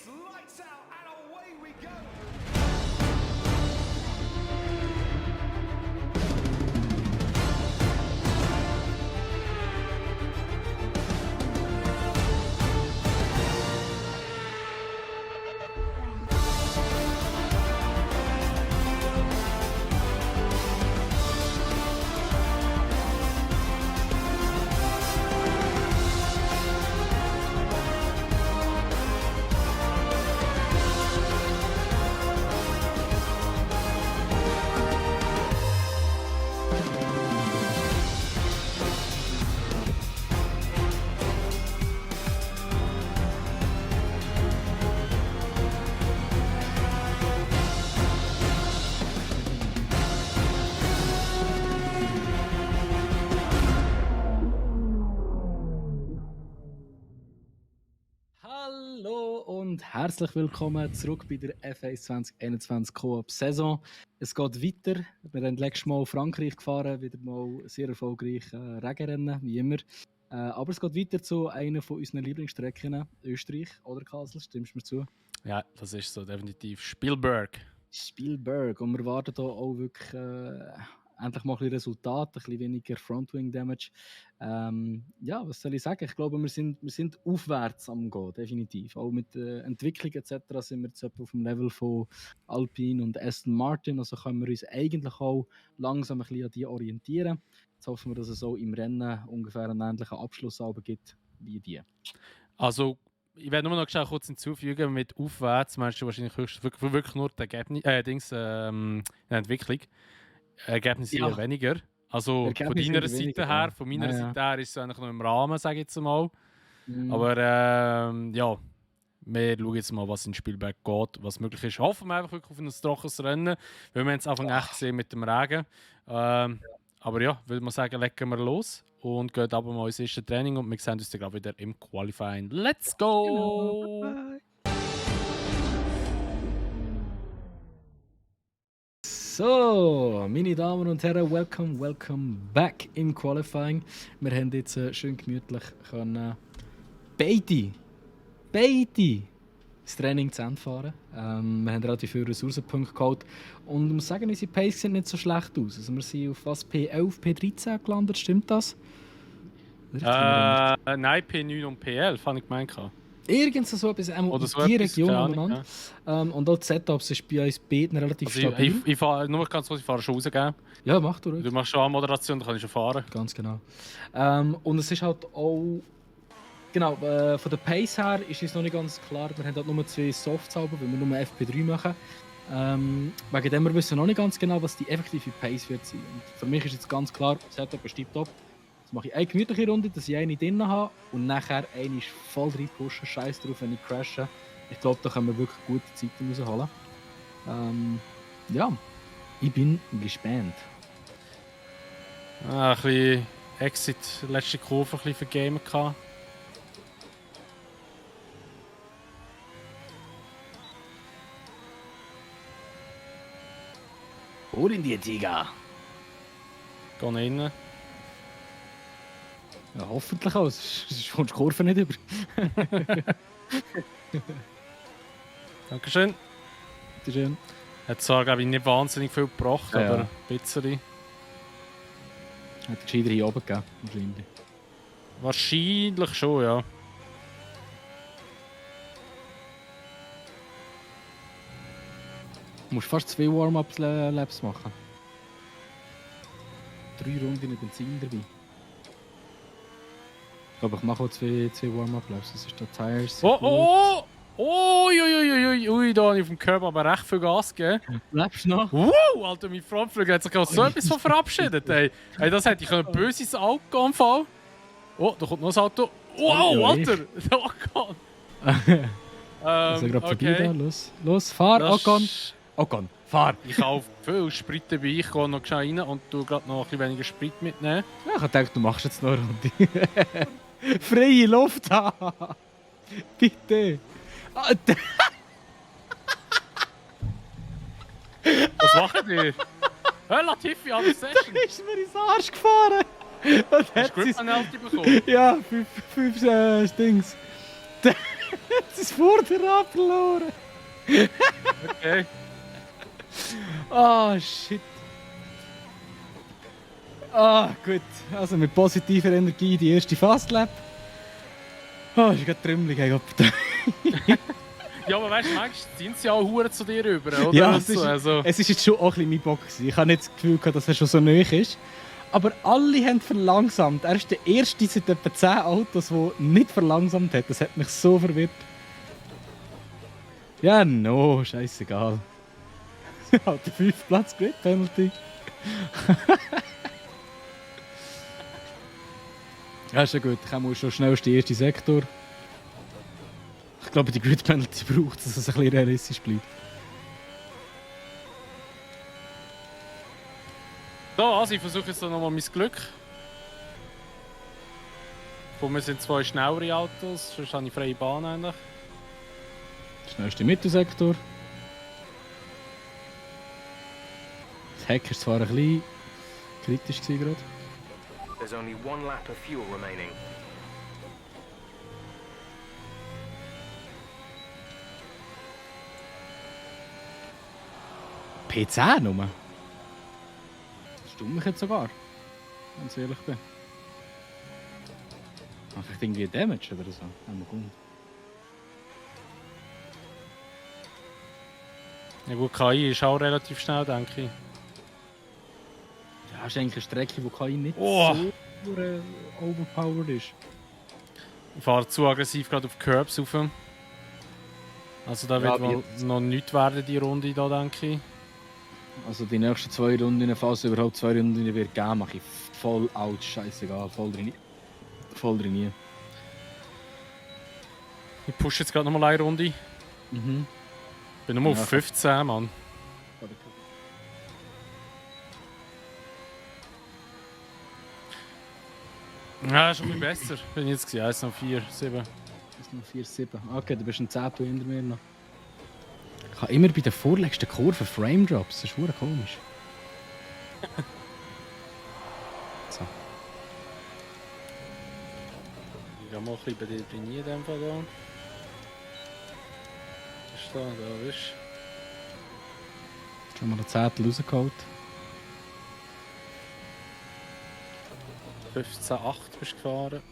lights out, and away we go. Hallo und herzlich willkommen zurück bei der F1 2021 Co-op-Saison. Es geht weiter. Wir haben letztes Mal Frankreich gefahren, wieder mal sehr erfolgreich Regenrennen, wie immer. Aber es geht weiter zu einer von unseren Lieblingsstrecken, Österreich oder Kassel, stimmst du mir zu? Ja, das ist so definitiv Spielberg. Spielberg. Und wir warten hier auch wirklich endlich mal ein bisschen Resultat, ein bisschen weniger Frontwing-Damage. Ja, was soll ich sagen? Ich glaube, wir sind aufwärts am Gehen, definitiv. Auch mit der Entwicklung etc. sind wir jetzt etwa auf dem Level von Alpine und Aston Martin. Also können wir uns eigentlich auch langsam ein bisschen an die orientieren. Jetzt hoffen wir, dass es auch im Rennen ungefähr einen ähnlichen Abschluss gibt wie die. Also, ich werde nur noch schnell kurz hinzufügen, mit aufwärts meinst du wahrscheinlich wirklich nur die Entwicklung. Ergebnisse Ja. eher weniger. Also Ergebnisse von deiner eher Seite weniger, her, ja. von meiner Ja, ja. Seite her ist es eigentlich noch im Rahmen, sage ich jetzt mal. Mhm. Aber ja, wir schauen jetzt mal, was in Spielberg geht, was möglich ist. Hoffen wir einfach wirklich auf ein trockenes Rennen, weil wir haben es Anfang echt gesehen mit dem Regen. Aber ja, würde man sagen, legen wir los und gehen aber mal ins erste Training und wir sehen uns dann gerade wieder im Qualifying. Let's go! Genau. So, meine Damen und Herren, welcome back im Qualifying. Wir haben jetzt schön gemütlich beide das Training zu Ende fahren. Wir haben relativ viele Ressourcenpunkte geholt und ich muss sagen, unsere Pace sieht nicht so schlecht aus. Also wir sind auf was, P11, P13 gelandet, stimmt das? Nein, P9 und P11 habe ich gemeint. Irgend so etwas, Oder so die etwas, Region keine Ahnung, umeinander. Und auch die Setups ist bei uns beiden relativ Also stabil. ich fahre nur ganz kurz, ich fahre schon rausgehen. Ja, mach du ruhig. Du machst schon eine Moderation, dann kann ich schon fahren. Ganz genau. Und es ist halt auch... Genau, von der Pace her ist es noch nicht ganz klar. Wir haben halt nur 2 Softs, weil wir nur FP3 machen. Wegen dem wir wissen noch nicht ganz genau, was die effektive Pace wird sein. Und für mich ist jetzt ganz klar, Setup ist tiptop. Jetzt mache ich eine gemütliche Runde, dass ich eine drin habe und nachher eine voll reinpushen. Scheiß drauf, wenn ich crashe. Ich glaube, da können wir wirklich gute Zeiten rausholen. Ja, ich bin gespannt. Ein bisschen Exit, letzte Kurve ein bisschen vergamen gehabt. Hol in die Tiger! Gehen rein. Ja, hoffentlich auch, sonst kommst du die Kurve nicht über. Dankeschön. Bitteschön. Hat zwar, glaube ich, nicht wahnsinnig viel gebracht, Ja, aber ja. ein bisschen. Hat gescheiter hier oben gegeben, wahrscheinlich. Wahrscheinlich schon, ja. Du musst fast 2 Warm-Up-Laps machen. 3 Runden mit Benzin dabei. Ich glaube, ich mache auch 2 Warm-Up-Laps. Das ist da Tires. Oh! Ui, da habe ich auf dem Curb aber recht viel Gas gegeben. Lebst du noch? Wow, Alter, mein Frontflügel hat sich gerade so etwas von verabschiedet, ey. Hey, das hätte ich ein böses Auto am Fall. Oh, da kommt noch ein Auto. Wow, Alter! Ocon! Also gerade vorbei da. Okay. Los, fahr, Das- Ocon! Ocon, fahr! Ich kaufe viel Sprit dabei, ich gehe noch schnell rein und tu gerade noch ein bisschen weniger Sprit mitnehmen. Ja, ich dachte, du machst jetzt noch eine Runde. Freie Luft haben! Bitte! Ah, Was machen die? Hey, Latifi, alles Session! ist mir ins Arsch gefahren! Und Hast hat du sie Grip Penalty bekommen? ja, 5 Dings. Sein Vorderrad verloren. Okay. Ah, shit. Ah, gut. Also mit positiver Energie die erste Fastlap. Ah, ist gerade trümmelig. Ja, aber weißt du, manchmal ziehen sie auch Huren zu dir rüber, oder? Ja, Also, es ist jetzt schon auch ein bisschen mein Bock gewesen. Ich habe nicht das Gefühl gehabt, dass er schon so neu ist. Aber alle haben verlangsamt. Er ist der erste seit etwa 10 Autos, der nicht verlangsamt hat. Das hat mich so verwirrt. Ja, no, scheißegal. Halt der 5. Platz, Grid Penalty. Ja, ist ja gut. Ich muss schon schnell den ersten Sektor. Ich glaube, die Grid Penalty braucht es, dass es ein bisschen realistisch bleibt. so, also ich versuche jetzt nochmal mein Glück. Wir sind 2 schnellere Autos, sonst habe ich freie Bahn eigentlich. Schnellste Mittelsektor. Das Heck war zwar ein bisschen kritisch gerade. There's only 1 lap of fuel remaining. P10 nur? Das stimmt mich jetzt sogar. Wenn ich ehrlich bin. Mache ich irgendwie Damage oder so? Ja, gut. Ja gut, KI ist auch relativ schnell, denke ich. Ja, ist eigentlich eine Strecke, wo KI nicht Oh. so overpowered ist. Ich fahre zu aggressiv gerade auf Curbs rauf. Also da Ja, wird wohl noch nichts werden, die Runde da, denke ich. Also die nächsten 2 Runden, falls es überhaupt 2 Runden wird geben, mache ich voll out, scheißegal, voll drin. Voll drin. Ich pushe jetzt gerade nochmal eine Runde. Mhm. Bin nur Ja, auf 15, Mann. Ja, ist ein bisschen besser. Bin ich jetzt gesehen, 1 noch 4, 7. Das ist noch 4-7. Okay, du bist ein 10 hinter mir noch. Ich habe immer bei der vorletzten Kurve Frame Drops, das ist verdammt komisch. So. Ich gehe mal ein bisschen bei dir drin in dem Fall da. Ist da, da ist. Schon mal ein Zettel rausgeholt. 15,8 bist du gefahren.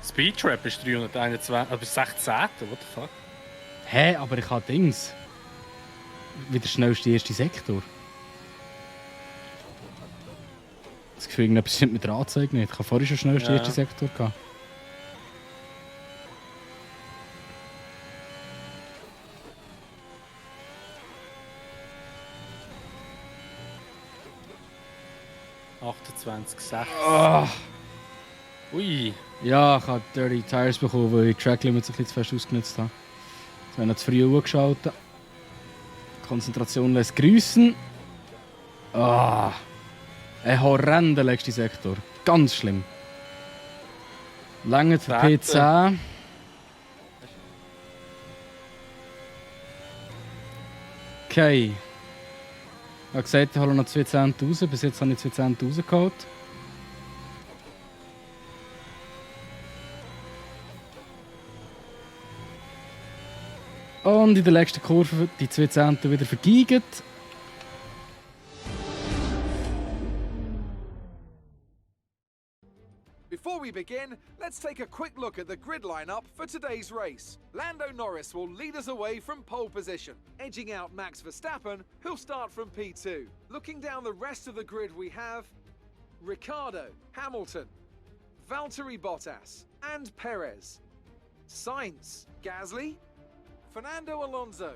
Speedtrap ist 321, aber 16. What the fuck? Hä, aber ich habe Dings. Wieder schnellste erste Sektor. Das Gefühl, irgendetwas stimmt mit der Anzeige nicht. Ich habe vorhin schon schnellste Ja. erste Sektor gehabt. ,28, 6. Oh. Ui. Ja, ich habe Dirty Tires bekommen, weil ich die Track Limits ein bisschen zu fest ausgenutzt habe. Ich habe noch zu früh angeschaltet. Konzentration lässt grüßen. Ah. Ein horrender letzter Sektor. Ganz schlimm. Lange für P10. Okay. Ich habe gesagt, ich hole noch 2 Cent raus. Bis jetzt habe ich 2 Cent rausgeholt. Und in der letzten Kurve die 2 Cent wieder vergeigt. Before we begin, let's take a quick look at the grid lineup for today's race. Lando Norris will lead us away from pole position, edging out Max Verstappen, who'll start from P2. Looking down the rest of the grid, we have Ricciardo, Hamilton, Valtteri Bottas, and Perez, Sainz, Gasly, Fernando Alonso,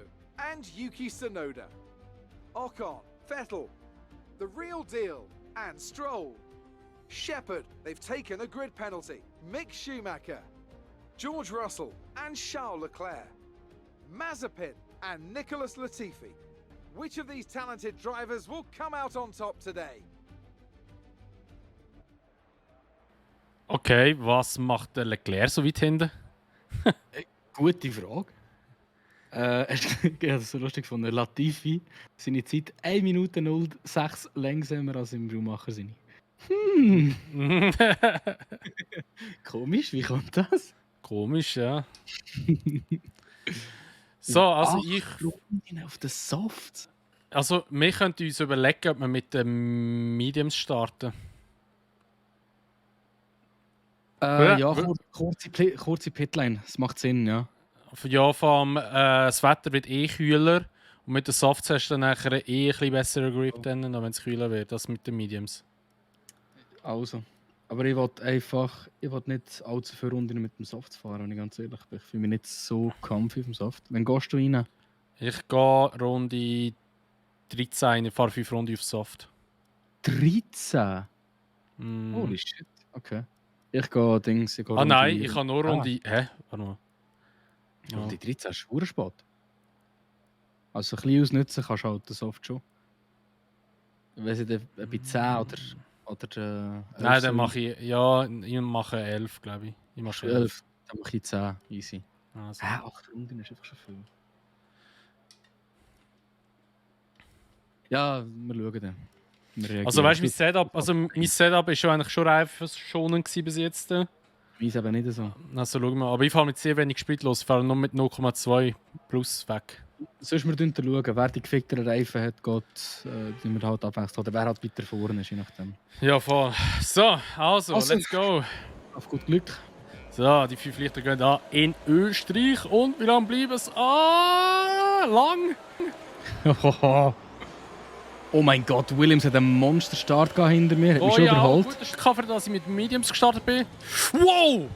and Yuki Tsunoda, Ocon, Vettel, The Real Deal, and Stroll. Shepard, they've taken a grid penalty. Mick Schumacher, George Russell, and Charles Leclerc. Mazepin and Nicholas Latifi. Which of these talented drivers will come out on top today? Okay, was macht der Leclerc so weit hinten? Gute Frage. Ich habe das so lustig gefunden. Latifi, seine Zeit 1 Minute 06 langsamer als im Schumacher seine. Komisch, wie kommt das? Komisch, ja. So, also ich... Runden auf den Soft. Also, wir könnten uns überlegen, ob wir mit den Mediums starten. Ja, kurze Pitline. Das macht Sinn, ja. Ja, das Wetter wird kühler und mit den Softs hast du dann nachher ein bisschen besseren Grip, wenn es kühler wird, als mit den Mediums. Also. Aber ich will nicht allzu viele Runden mit dem Soft fahren, wenn ich ganz ehrlich bin. Ich fühle mich nicht so comfy auf dem Soft. Wann gehst du rein? Ich gehe Runde 13, ich fahre 5 Runden auf Soft. 13? Mm. Holy shit. Okay. Ich gehe Dings. Nein, ich habe nur Runde... Hä? Warte mal. Ja. Runde 13 ist verdammt spät. Also ein bisschen ausnutzen kannst du halt den Soft schon. Wenn sie dann bei 10 oder Nein, dann mache ich... Ja, ich mache 11, glaube ich. Ich mache 11. Dann mache ich 10. Easy. Also. 8 Runden ist einfach schon viel. Ja, wir schauen dann. Also weißt du, mein Setup ist schon eigentlich schon reifenschonend bis jetzt. Meins eben nicht so. Also schauen wir. Aber ich fahre mit sehr wenig Sprit los, ich fahre nur mit 0,2 plus weg. Sonst wir schauen, wer die gefickteren Reifen hat, wir halt abwechseln. Oder wer halt weiter vorne ist, je nachdem. Ja, voll. So, also, let's go. Auf gut Glück. So, die 5 Lichter gehen da in Österreich. Und wie lange bleiben es? Lang. Oh mein Gott, Williams hat einen Monsterstart hinter mir. Hat mich schon ja, überholt. gut, das ist Cover, dass ich mit Mediums gestartet bin. Wow!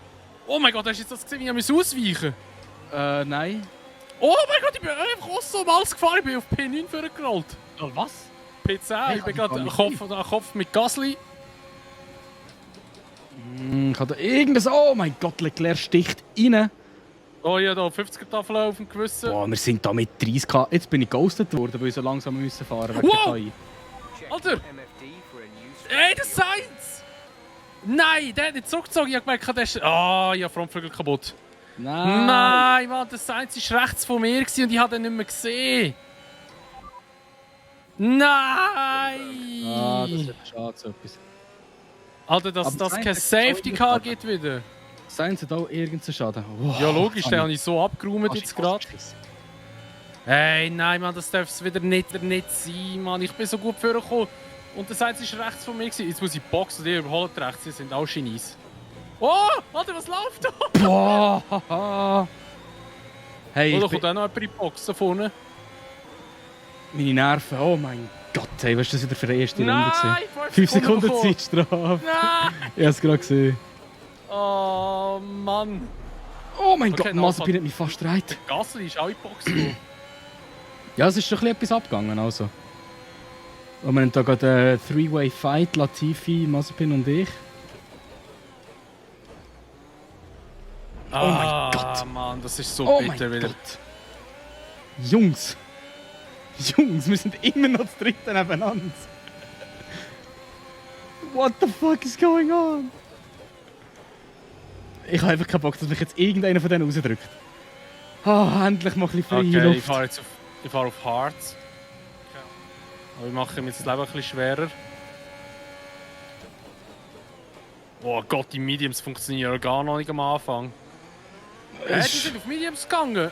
Oh mein Gott, hast du jetzt das gesehen, wie ich ausweichen musste? Nein. Oh mein Gott, ich bin einfach so mal gefahren. Ich bin auf P9 vorgerollt. Oh, was? P10, Hey, ich bin kann gerade ich an Kopf mit Gasly. Ich hatte irgendwas. Oh mein Gott, Leclerc sticht rein. Oh ja, da 50er-Tafel auf dem Gewissen. Boah, wir sind da mit 30 km. Jetzt bin ich ghostet worden, weil ich so langsam müssen fahren musste. Wow! Check Alter! MFD for a new Ey, der Sainz! Nein, der hat nicht zurückgezogen. Ich habe gemerkt, der ist... ja, Frontflügel kaputt. Nein, Mann, der Sainz war rechts von mir und ich habe ihn nicht mehr gesehen. Nein! Das ist schade, so etwas. Alter, dass Aber das Sainz kein hat Safety Car gibt wieder. Sainz hat auch irgendeinen Schaden. Wow. Ja, logisch, den habe ich so abgeräumt jetzt gerade. Geschissen. Hey, nein, Mann, das darf es wieder nicht sein, Mann. Ich bin so gut vorgekommen. Und der Sainz war rechts von mir. Jetzt muss ich boxen, die überholt rechts. Sie sind auch Chinesen. Oh, Alter, was läuft da? Boah! Hey, Oder kommt auch noch jemand in die Box da vorne? meine Nerven, oh mein Gott, hey, was ist das wieder für eine erste Runde? Nein, 5 Sekunden bekommen. Zeitstrafe. Nein! Ich hab's gerade gesehen. Oh, Mann. Oh mein Okay, Gott, noch Mazepin hat mich fast reit. Gasly ist auch in die Box gekommen. Ja, es ist schon etwas abgegangen, also. Und wir haben da gerade einen Three-Way-Fight, Latifi, Mazepin und ich. Oh mein Gott. Mann, das ist so Oh mein bitter wieder. Gott. Jungs, wir sind immer noch das dritte nebeneinander. What the fuck is going on? Ich habe einfach keinen Bock, dass mich jetzt irgendeiner von denen rausdrückt. Endlich mal ein bisschen freie Okay, Luft. ich fahre auf Harz. Aber ich mache mir jetzt das Leben ein bisschen schwerer. Oh Gott, die Mediums funktionieren gar noch nicht am Anfang. Die sind auf Mediums gegangen.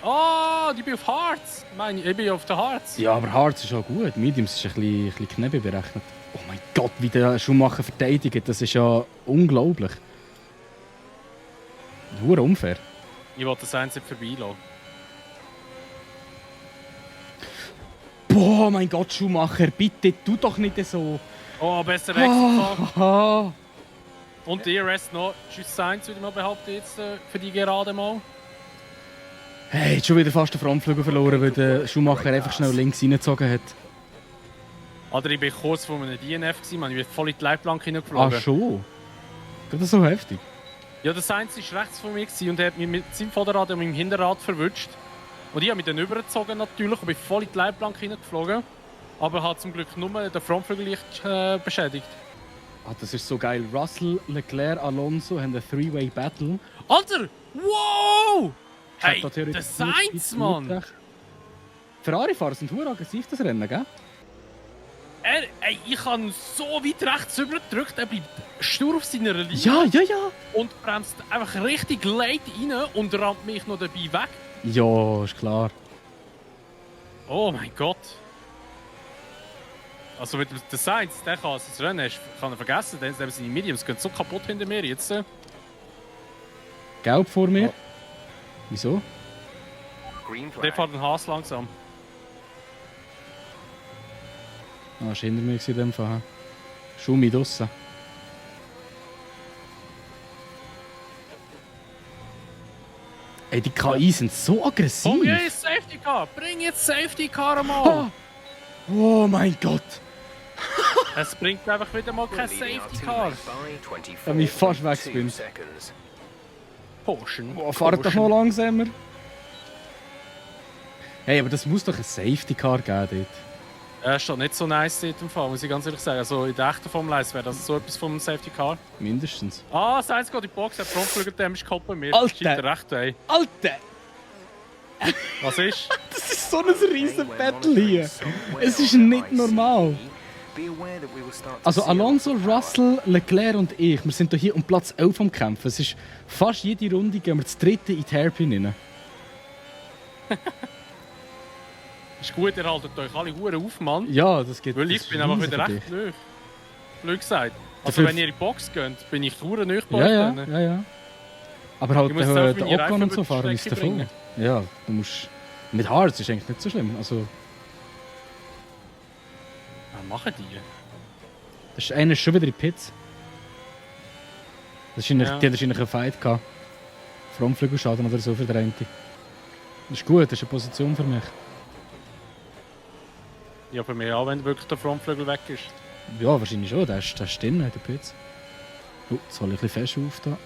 Die bin auf Harz. Ich bin auf der Harz. Ja, aber Harz ist auch gut. Mediums ist ein bisschen Knebel berechnet. Oh mein Gott, wie der Schumacher verteidigt, das ist ja unglaublich. Hure unfair. Ich wollte das eins nicht vorbeilassen. Boah, mein Gott, Schumacher, bitte, tu doch nicht so. Oh, besser Wechselfahrt. Ah. Und die Rest noch. Tschüss Sainz, würde ich mal behaupten, jetzt für die gerade mal. Hey, jetzt schon wieder fast den Frontflügel verloren, weil der Schumacher einfach schnell links reingezogen hat. Alter, ich war kurz vor einem DNF, man. Ich bin voll in die Leitplanke hineingeflogen. Ah, schon? Geht das so heftig? Ja, der Sainz war rechts von mir und er hat mich mit seinem Vorderrad und meinem Hinterrad verwutscht. Und ich habe mich dann übergezogen natürlich und bin voll in die Leitplanke hineingeflogen. Aber hat zum Glück nur den Frontflügel leicht beschädigt. Ah, das ist so geil. Russell, Leclerc, Alonso haben einen Three-Way-Battle. Alter! Wow! Ich hab Hey, da theoretisch der Sainz, Mann! Ferrari-Fahrer sind hure aggressiv, das Rennen, gell? Ich habe ihn so weit rechts übergedrückt, er bleibt stur auf seiner Linie Ja, ja, ja. und bremst einfach richtig late rein und rammt mich noch dabei weg. Ja, ist klar. Oh mein Gott. Also mit dem Sainz, der kann das Rennen, kann er vergessen, denn seine Mediums gehen so kaputt hinter mir jetzt. Gelb vor mir. Oh. Wieso? Green Der flag. fährt den Haas langsam. Ah, ist hinter mir in dem Fall. Schumi draussen. Ey, die KI sind so aggressiv. Komm jetzt Safety Car! Bring jetzt Safety Car mal! Ah. Oh mein Gott. Es bringt einfach wieder mal kein Leading our Safety Car. teammate by 24 Da bin ich fast weggespinnt. seconds. Potion. Boah, fahrt doch noch langsamer. Hey, aber das muss doch ein Safety Car geben dort. Er steht nicht so nice dort im Fall, muss ich ganz ehrlich sagen. Also in der echten Formel 1 wäre das so etwas vom Safety Car. Mindestens. Ah, Sainz geht in die Box, der Frontflügel ist kaputt bei mir. Alter. Scheint er recht, ey. Alter! Was ist? Das ist so ein riesen Battle hier. Es ist nicht normal. Also Alonso, Russell, Leclerc und ich, wir sind hier um Platz 11 am Kämpfen. Es ist fast jede Runde gehen wir das dritte in die Hairpin rein. Ist gut, ihr haltet euch alle Huren auf, Mann. Ja, das geht. Weil das ich ist bin einfach riesig wieder für recht nöch. Blöd gesagt. Also Dafür- wenn ihr in die Box geht, bin ich Huren nöch bei dich. Ja, euch ja, drin. ja, ja. Aber halt Ich muss selbst der meine Ocon Reifen und so über die fahren ist Strecke davon. bringen. Ja, du musst... Mit Harz ist eigentlich nicht so schlimm. Also, Was machen die? das ist einer schon wieder in die Pits. Das ist Ja. die hat wahrscheinlich einen Fight gehabt. Frontflügelschaden oder so für den einen. Das ist gut, das ist eine Position für mich. Ja, bei mir auch, wenn wirklich der Frontflügel weg ist. Ja, wahrscheinlich schon. Der ist drin in der Pits. Oh, jetzt soll ich ein bisschen fest auf da.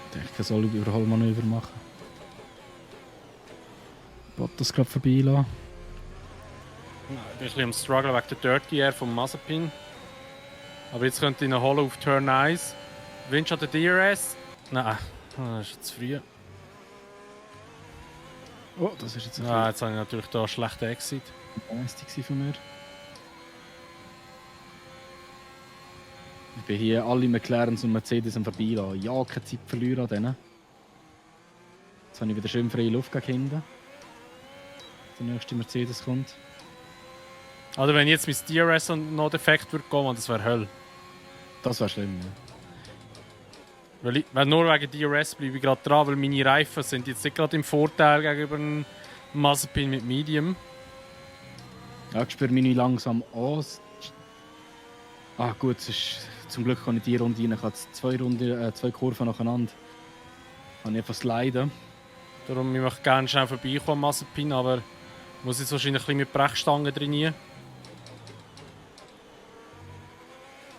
Ich denke, er soll Überholmanöver machen. Bottas gerade vorbeilassen. Ich bin ein bisschen am Struggle wegen der Dirty Air vom Mazepin. Aber jetzt könnte ich ihn holen auf Turn 1. Winch an der DRS. Nein, das ist zu früh. Oh, das ist jetzt ein Ah, jetzt habe ich natürlich da einen schlechten Exit. Leistung von mir. Ich bin hier alle McLarens und Mercedes am Vorbeilassen. Ja, keine Zeit verlieren an denen. Jetzt habe ich wieder schön freie Luft gegen hinten. Der nächste Mercedes kommt. Also wenn jetzt mein DRS noch defekt würde gehen, das wäre Hölle. Das wäre schlimm, ja. Weil nur wegen DRS bleibe ich gerade dran, weil meine Reifen sind jetzt nicht gerade im Vorteil gegenüber einem Mazepin mit Medium. Ja, ich spüre mich langsam an. Ah gut, es ist, zum Glück kann ich die Runde rein. Ich habe jetzt zwei Kurven nacheinander. Kann ich etwas leiden. Darum ich möchte gerne schnell vorbeikommen am Mazepin, aber muss jetzt wahrscheinlich ein bisschen mit Brechstangen trainieren.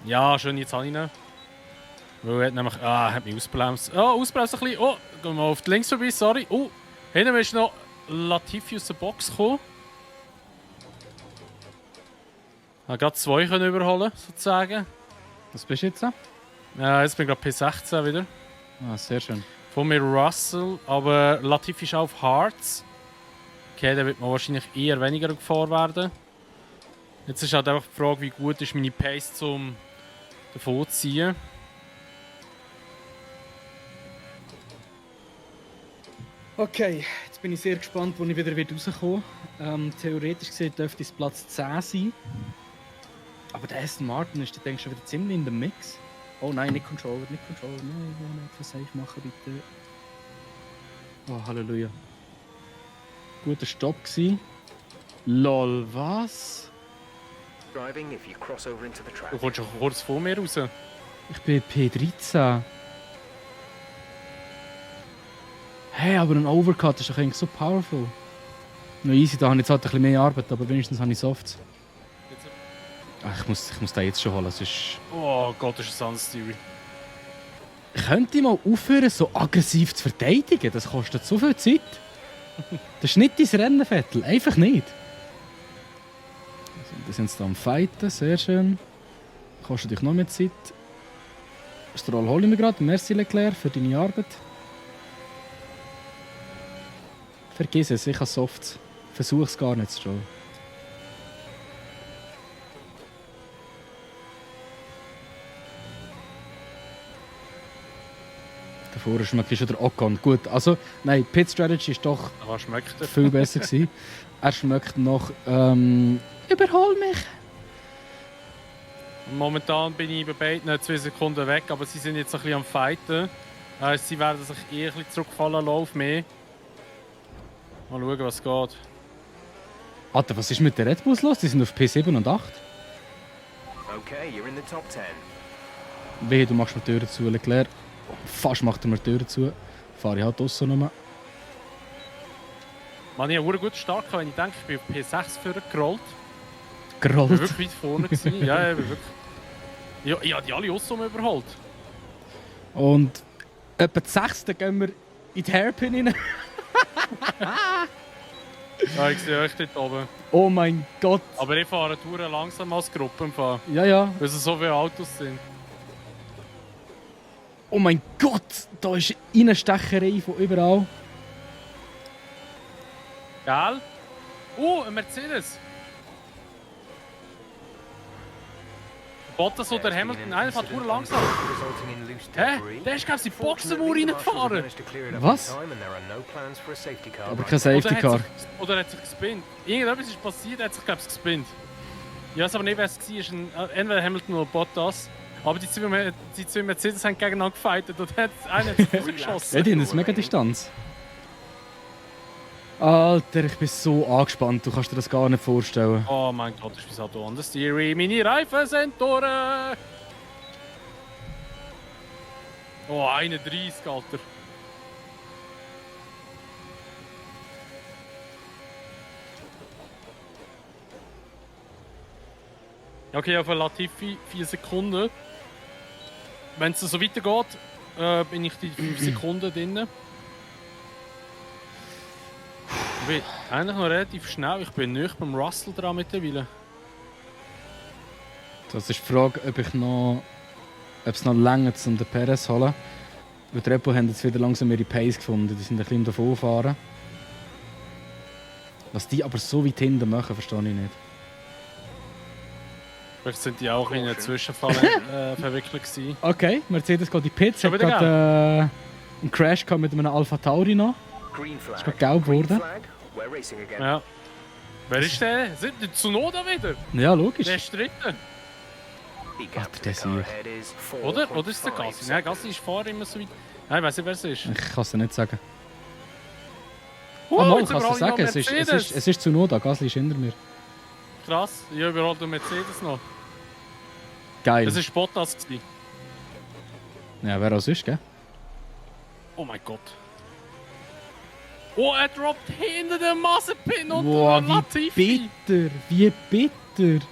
Ja, schön, jetzt habe ich ihn. Weil er hat nämlich... Ah, er hat mich ausbremst. Oh, ausbremst ein bisschen. Oh, gehen wir mal auf die links vorbei, sorry. Oh, hinten ist noch Latifi aus der Box gekommen. Ich konnte gerade zwei können überholen, sozusagen. Was bist du jetzt? Ja, jetzt bin ich gerade P16 wieder. Ah, sehr schön. Von mir Russell, aber Latifi ist auch auf Harz. Okay, da wird man wahrscheinlich eher weniger Gefahr werden. Jetzt ist halt einfach die Frage, wie gut ist meine Pace zum davon zu ziehen. Okay, jetzt bin ich sehr gespannt, wo ich wieder rauskomme. Theoretisch gesehen dürfte es Platz 10 sein. Aber der Aston Martin ist, denke ich, schon wieder ziemlich in dem Mix. Oh nein, nicht Controller, nicht Controller. Nein, etwas safe machen bitte. Oh, Halleluja. Guter Stopp gsi. Lol, was? Driving if you cross over into the Du traffic. kommst schon kurz vor mir raus. Ich bin P13. Hey, aber ein Overcut ist doch eigentlich so powerful. No easy, da habe ich jetzt halt ein bisschen mehr Arbeit, aber wenigstens habe ich Softs. Ach, ich muss den jetzt schon holen, sonst... Oh Gott, das ist ein Sunstery. Könnt ihr mal aufhören, so aggressiv zu verteidigen? Das kostet so viel Zeit. Das ist nicht dein Rennen, Vettel. Einfach nicht. Also, die sind jetzt da am Fighten, sehr schön. Kostet dich noch mehr Zeit. Stroll hole ich mir gerade. Merci Leclerc für deine Arbeit. Vergiss es, ich habe Softs. Versuch's gar nicht, Stroll. Davor schmeckt schon der Ocon. Gut, also, nein, Pit Strategy ist doch Was schmeckt er? viel besser gewesen. Er schmeckt noch, überhol mich. Momentan bin ich bei beiden 2 Sekunden weg, aber sie sind jetzt ein bisschen am Fighten. Sie werden sich eher ein bisschen zurückfallen lassen auf mich. Mal schauen, was geht. Alter, was ist mit den Red Bulls los? Die sind auf P7 und 8. Okay, you're in the top 10. Wehe, du machst mir die Türen zu, Leclerc. Fast macht er mir die Türen zu. Fahre ich halt draussen nochmal. Man, ich habe einen guten Start gehabt, wenn ich denke, ich bin auf P6 vorgerollt. Ich war Gerollt. wirklich weit vorne. Gewesen. Ja, ich bin wirklich... Ja, ich habe die alle Aussen überholt. Und etwa die 6. gehen wir in die Hairpin rein. Ja, ich sehe euch dort oben. Oh mein Gott. Aber ich fahre Touren langsam als Gruppe im Fall, Ja, ja. weil es so viele Autos sind. Oh mein Gott. Da ist eine Stecherei von überall. Gell? Ein Mercedes! Bottas oder Hamilton, einer fährt Touren langsam. Hä? Der ist, glaube ich, in die Boxenmauer reingefahren. Was? Aber kein Safety Car. Oder er hat sich gespinnt. Irgendetwas ist passiert, er hat sich, glaube ich, gespinnt. Ich weiß aber nicht, wer es war. Entweder Hamilton oder Bottas. Aber die zwei Mercedes haben gegeneinander gefightet und einer hat sich rausgeschossen. Ja, die haben eine mega Distanz. Alter, ich bin so angespannt, du kannst dir das gar nicht vorstellen. Oh mein Gott, ich bin so da. Das Steering, meine Reifen sind durch! Oh, 31, Alter. Okay, auf Latifi 4 Sekunden. Wenn es so weitergeht, bin ich die 5 Sekunden drin. Ich bin eigentlich noch relativ schnell. Ich bin nicht beim Russell dran mittlerweile. Das ist die Frage, ob es noch länger um den Perez zu holen. Weil die Red Bull haben jetzt wieder langsam ihre Pace gefunden. Die sind ein bisschen davon fahren. Was die aber so weit hinten machen, verstehe ich nicht. Vielleicht sind die auch in einem Zwischenfall verwickelt gewesen. Okay, Mercedes geht in die Pits. Schon Hat wieder gerade einen Crash gehabt mit einem Alpha Tauri noch. Ist gerade gelb geworden. Ja. Wer ist der? Sind die Tsunoda wieder? Ja, logisch. Der ist dritte. Alter, der Sieg. Oder? Oder ist es der Gasly? Nein, Gasly ist vorher immer so weit. Nein, ich weiß nicht, wer es ist. Ich kann es dir nicht sagen. Oh, Mal, jetzt kannst du überhole ich sagen. noch Mercedes. Es ist Tsunoda, Gasly ist hinter mir. Krass, ich überhole den Mercedes noch. Geil. Das war Bottas gewesen. Ja, wer auch sonst, gell? Oh mein Gott. Oh, er droppt hinter dem Mazepin und Wow, der Latifi. wie bitter, wie bitter.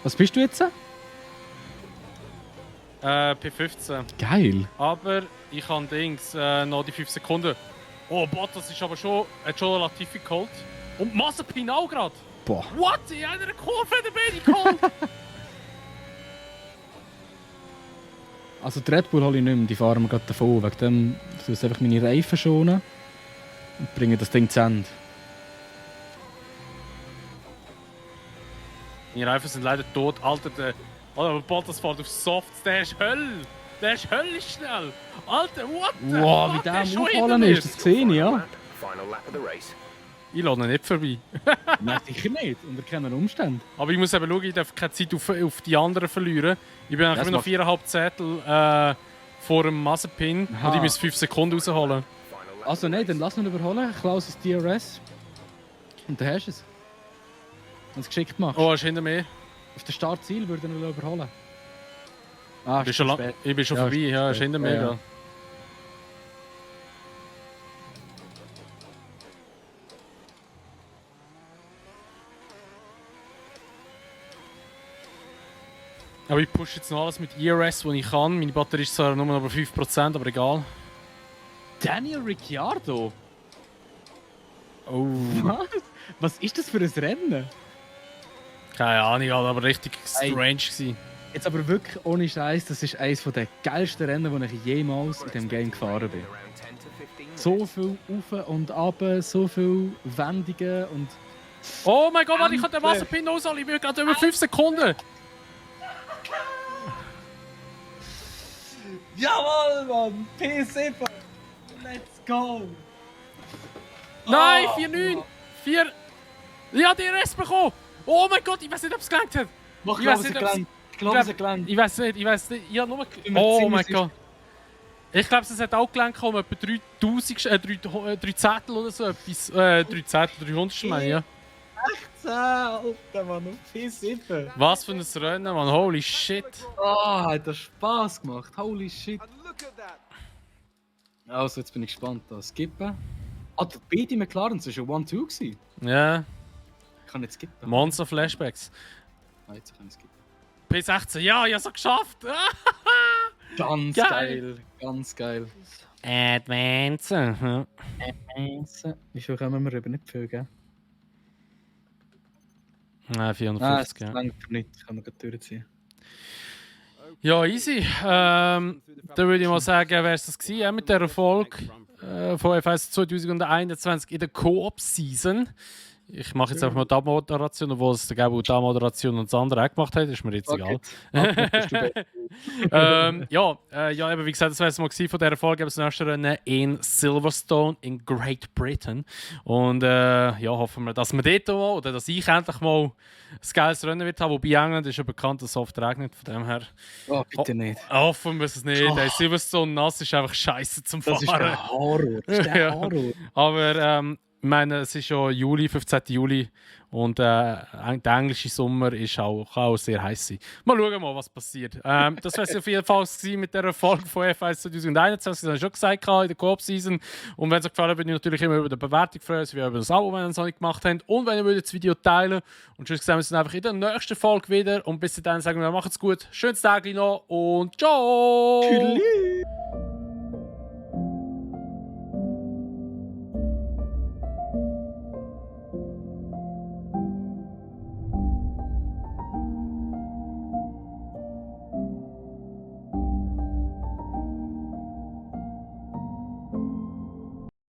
Was bist du jetzt? P15. Geil. Aber ich habe Dings noch die 5 Sekunden. Oh, Bottas ist aber schon, hat schon Latifi geholt. Und Mazepin auch gerade. Boah. What? In einer Kurve hat er beide geholt. Also die Red Bull hole ich nicht mehr, die fahren wir gerade davon. Wegen dem tue ich einfach meine Reifen schonen und bringe das Ding zu Ende. Meine Reifen sind leider tot. Alter, aber Bottas fährt auf Softs. Der ist Hölle. Der ist höllisch schnell. Alter, what the Wow, wie fuck? der ist am schon hinter Aufholen mir. ist, das sehe ich, ja. Ich lasse ihn nicht vorbei. Nein, sicher nicht, unter keinen Umständen. Aber ich muss eben schauen, ich darf keine Zeit auf die anderen verlieren. Ich bin eigentlich Das immer noch 4,5 Zettel vor dem Mazepin Aha. und ich muss 5 Sekunden rausholen. Also nein, dann lass ihn überholen, Klaus ist DRS. Und dann hast du es. Wenn du es geschickt machst. Oh, er ist hinter mir. Auf das Startziel würde er ihn überholen. Ah, Ich bin schon, ich bin schon Ja, vorbei, ja, er ist spät. hinter mir. Ja, ja. Ja. Aber ich pushe jetzt noch alles mit ERS, was ich kann. Meine Batterie ist zwar nur noch bei 5%, aber egal. Daniel Ricciardo? Oh. Was? Was ist das für ein Rennen? Keine Ahnung, aber richtig strange gewesen. Jetzt aber wirklich ohne Scheiß, das ist eines der geilsten Rennen, die ich jemals in diesem Game gefahren bin. So viel auf und ab, so viel Wendungen und... Oh mein Gott, warte, ich kann den Wasserpin ausholen. Ich bin gerade über 5 Sekunden. Jawohl, Mann! P7! Let's go! Nein, 4-9! 4... Ja, DRS bekommen! Oh mein Gott, ich weiß nicht, ob es gelangt hat! Mach, Ich glaube, weiss es nicht, hat ob's- gelangt. Ich glaube, es hat gelangt. Ich weiß nicht. Ich habe nur... bin mir Oh ziemlich mein sicher. Gott. Ich glaube, es hat auch gelangt, um etwa 3000, 3 Zettel oder so etwas. 3 Zettel, 300 meine ich, ja. 10, Alter, Mann, auf P7. Was für ein Rennen, Mann. Holy shit. Ah, hat das Spaß gemacht. Holy shit. And look at that. Also, jetzt bin ich gespannt. Da skippen. Ah, beide McLarens waren schon 1-2 gewesen. Ja, Ich kann nicht skippen. Monster Flashbacks. Ah, jetzt kann ich skippen. P16, ja, ich habe es geschafft. Ganz Geil. geil. Ganz geil. Advance. Ja. Wie viel kommen wir rüber? Nicht viel, gell? Nein, Ah, 450, das ja. langt nicht. Das kann man gerade durchziehen. Ja, easy. Dann würde ich mal sagen, wäre es das gewesen, mit der Erfolg von F1 2021 in der Co-op-Season. Ich mache jetzt einfach mal die Abmoderation, obwohl es der Gabo die Abmoderation und das andere auch gemacht hat, ist mir jetzt egal. Ja, eben wie gesagt, das wäre es mal gewesen von dieser Folge. Das nächste Rennen in Silverstone in Great Britain. Und ja, hoffen wir, dass wir dort mal, oder dass ich endlich mal ein geiles Rennen wird haben. Wobei England ist ja bekannt, dass es oft regnet. Von dem her Oh, bitte nicht. hoffen wir es nicht. Der Silverstone nass ist einfach scheiße zum Das ist Fahren. der Horror. Das ist der Ja. Horror. Aber ich meine, es ist ja Juli, 15. Juli und der englische Sommer ist kann auch sehr heiß sein. Mal schauen, was passiert. Das war es auf jeden Fall mit der Erfolg von F1 2021, das habe ich schon gesagt in der Co-op-Season. Und wenn es euch gefallen hat, bin ich natürlich immer über die Bewertung freuen, wie über das Abo, wenn ihr es noch nicht gemacht habt. Und wenn ihr das Video teilen und tschüss, sehen wir uns einfach in der nächsten Folge wieder. Und bis dahin sagen wir, macht's gut, schönes Tag noch und ciao! Tschüss.